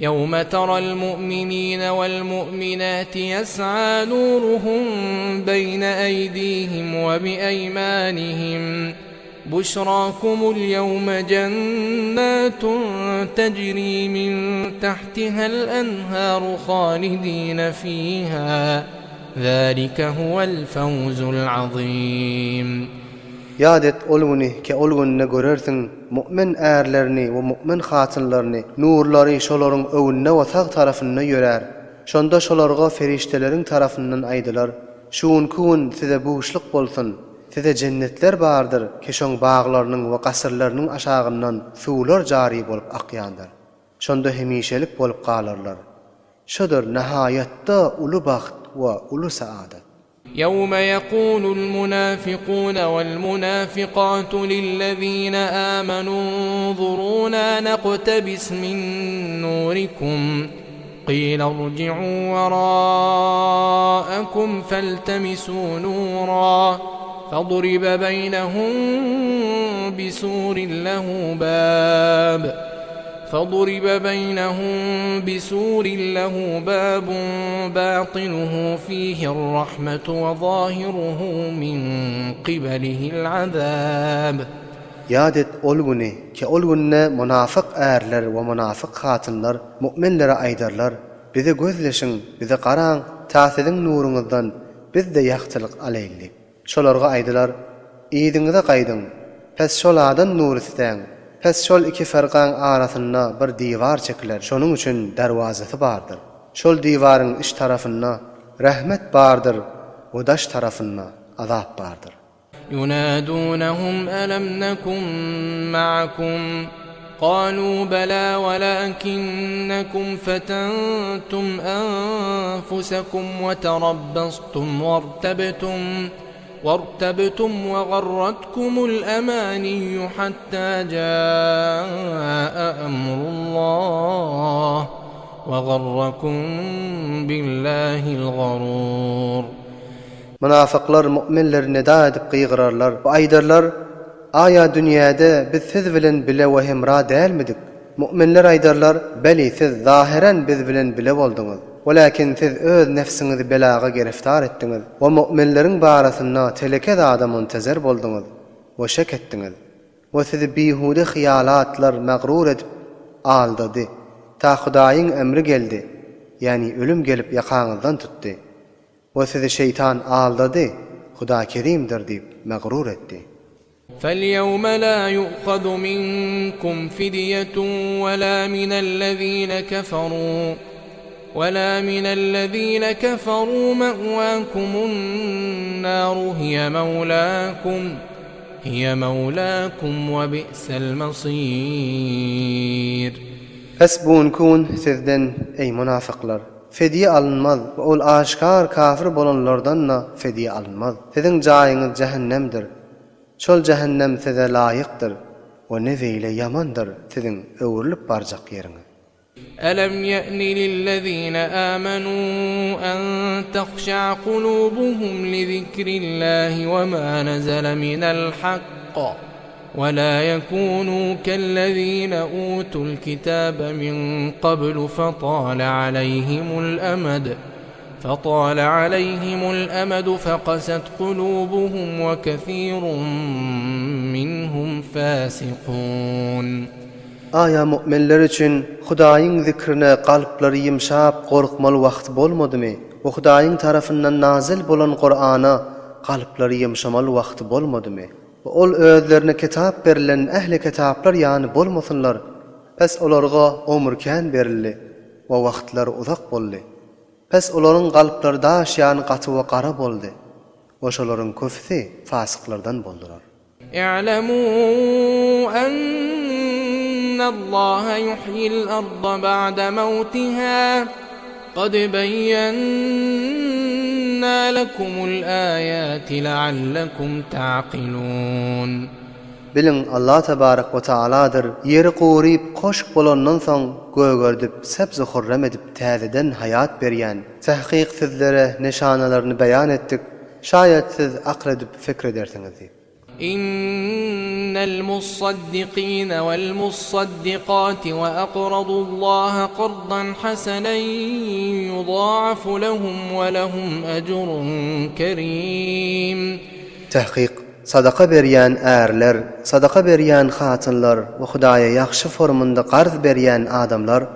يوم ترى المؤمنين والمؤمنات يسعى نورهم بين أيديهم وبأيمانهم بشراكم اليوم جنات تجري من تحتها الأنهار خالدين فيها ذلك هو الفوز العظيم Ýat et ol güni, ki ol günde görersiň mu'min ärlerini we mu'min hatynlaryny, nurlary şolaryň öňünde we sag tarapynda ýörär. Şonda şolarga perişdeleriň tarapyndan aýdylar, Şu günki gün size buşluk bolsun! Size jennetler bardyr, ki şoň baglarynyň we gasyrlarynyň aşagyndan suwlar jary bolup akýandyr. Şonda hemişelik bolup galarlar. Şudur nahaýatda uly bagt we uly saadat. يوم يقول المنافقون والمنافقات للذين آمنوا انظرونا نقتبس من نوركم قيل ارجعوا وراءكم فالتمسوا نورا فضرب بينهم بسور له باب فضرب بينهم بسور له باب باطنه فيه الرحمة وظاهره من قبله العذاب Ýat et ol güni, ki ol günde mynafyk ärler we mynafyk hatynlar mu'minlere aýdarlar, Bize gözleşiň, bize garaň, ta siziň nuruňyzdan biz-de ýagtylyk alaýly. Şolarga aýdylar, Yzyňyza gaýdyň, pes şol adan nur istäň, pes şol iki fyrgaň arasynda bir diwar çekiler, şonuň üçin derwazasy bardyr. Şol diwaryň iç tarapynda rehmet bardyr we daş tarapynda azap bardyr. ينادونهم ألم نكن معكم قالوا بلى ولكنكم فتنتم أنفسكم وتربصتم وارتبتم وارتبتم وغرتكم الأماني حتى جاء أمر الله وغركم بالله الغرور Mynafyklar mu'minleri nida edip gygyrarlar we aýdarlar, Aýa dünýäde biz siz bilen bile we hemra dälmidik? Mu'minler aýdarlar, Beli, siz zahyran biz bilen bile bolduňyz. Welakin siz öz nefsiňizi belaga geriftar etdiňiz we mu'minleriň barasynda teleke zada muntezer bolduňyz we şek etdiňiz. We sizi bihude hyýalatlar magrur edip aldady, ta Hudaýyň emri geldi, ýagny ölüm gelip ýakaňyzdan tutdy. We sizi şeýtan aldady, Hudaý kerimdir diýip magrur etdi. فاليوم لا يؤخذ منكم فدية ولا من الذين كفروا ولا من الذين كفروا مأواكم النار هي مولاكم هي مولاكم وبئس المصير Pes bu günki gün sizden, eý, munafyklar, fidýe alynmaz we ol aşgär kafir bolanlardan-da fidýe alynmaz. Siziň jaýyňyz jähennemdir. Şol jähennem size laýykdyr we ne beýle ýamandyr siziň öwrülip barjak ýeriňiz. ألم يأن للذين آمنوا أن تخشع قلوبهم لذكر الله وما نزل من الحق ولا يكونوا كالذين أوتوا الكتاب من قبل فطال عليهم الأمد فطال عليهم الأمد فقست قلوبهم وكثير منهم فاسقون Aýa mu'minler üçin Hudaýyň zikrine kalplary ýumşap gorkmaly wagty bolmadymy we Hudaýyň tarapyndan nazyl bolan Kurana kalplary ýumşamaly wagty bolmadymy? We ol özlerine kitap berilen ähli kitaplar ýany bolmasynlar, pes olarga omur kän berildi we wagtlary uzak boldy. Pes olaryň kalplary daş ýany gaty we gara boldy we şolaryň köpüsi fasyklardan boldular. اعلموا أن الله يحيي الأرض بعد موتها قد بينا لكم الآيات لعلكم تعقلون Biliň, Allah tebarek we taaladyr, ýeri guryp, hoşk bolandan soň gögerdip, sebzi-hurrem edip täzeden haýat berýän. Tahkyk sizlere neşanalaryny beýan etdik, şaýat siz akyl edip fikr edersiňiz diýip. إن. Innel-mussaddikine wel-mussaddikati we akradullaha kardan hasenen ýudaafu lehum we lehum ejrun kerim. Tahkyk, sadaka berýän ärler, sadaka berýän hatynlar we Hudaýa ýagşy formunda karz berýän adamlar.